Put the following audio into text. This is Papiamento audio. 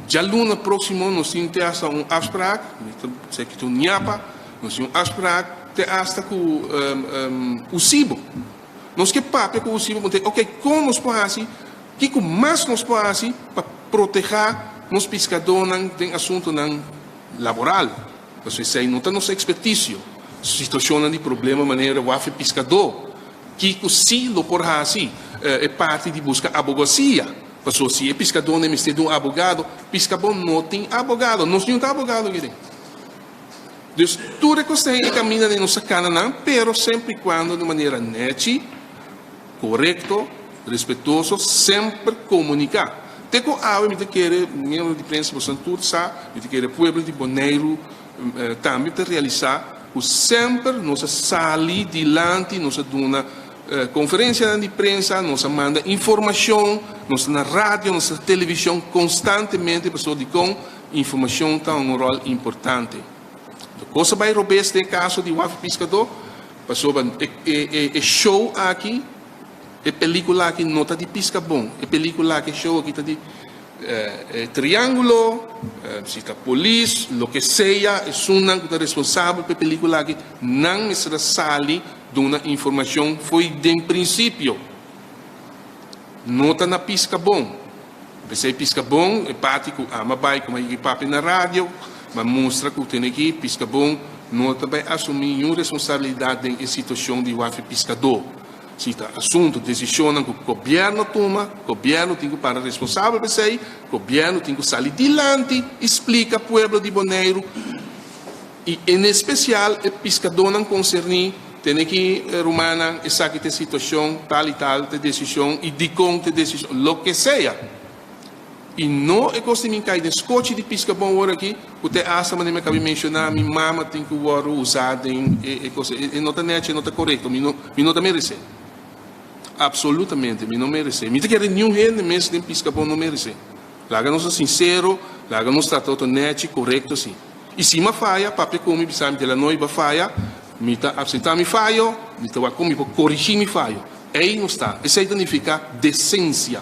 Djaluna próksimo nos tin te hasta un afspraak, mi ta seki ta un ñapa, nos tin un afspraak te hasta ku USIBO. Nos ke papia ku USIBO pa ntende, oke, kon nos por hasi, kiko mas nos por hasi pa protehá nos piskadónan den asuntunan laboral. Pasobra esei no ta nos ekspertisio. Situashonnan di problema manera waf e piskadó, kiko sí lo por hasi e parti di buska abogasia. Pasobra si e piskadónan mester di un abogado, Piskabon no tin abogado. Nos niun ta abogado aki den. Dus tur e kosnan ei e kaminda den nos a kana nan, pero semper i kuando di un manera nèchi, korekto, respetuoso, semper komuniká. Te ku awe mi ta kere, miembro di prensa boso tur sa, mi ta kere pueblo di Boneiru tambe ta realisá ku semper nos a sali dilanti, nos a duna konferensianan di prensa, nos a manda informashon, nos ta na radio, nos ta na televishon konstantemente pasobra dikon informashon ta un ròl importante. Kos a bai robes den e kaso di Waf Piskadó pasobra e show aki. E pelicula aki no ta di pisca bon. E pelicula aki, e show aki ta di e triangulo, si ta polis, loke sea, esunnan cu ta responsabel pa e pelicula aki, nan mester a sali duna informacion fo'i den principio. No ta na pisca bon. P'esei pisca bon, e parti cu ama bai cu a papia na radio, ma mustra cu tene aki pisca bon no ta bai asumi niun responsabilidad den e situacion di waf e piscador. Si ta asuntu, desishonnan ku gobièrnu tuma, gobièrnu tin ku para responsabel pa esei, gobièrnu tin ku sali dilanti i splika pueblo di Boneiru i en espesial e piskadónan konserní, tene ki rumannan esaki ta e situashon, tal i tal ta e desishon i dikon ta e desishon, loke sea. I no e kos di mi kai den skochi di piska bon wor aki, ku te asta manera mi a kabi menshoná, mi mama tin ku wòrdu usá den e kos ei. E no ta nèchi, e no ta korekto, mi no mi no ta meresé. Apsolutamente mi no meresé. Mi ta kere niun hende mes den piska bon no meresé. Laga nos ta sinsero, laga nos trata otro nèchi, korekto si. I si mi a faya, papia ku mi bisa mi di la noi bo a faya, mi ta apseptá mi fayo, mi ta wak kon mi por korigí mi fayo. Ei nos ta. Esei ta nifiká desensia.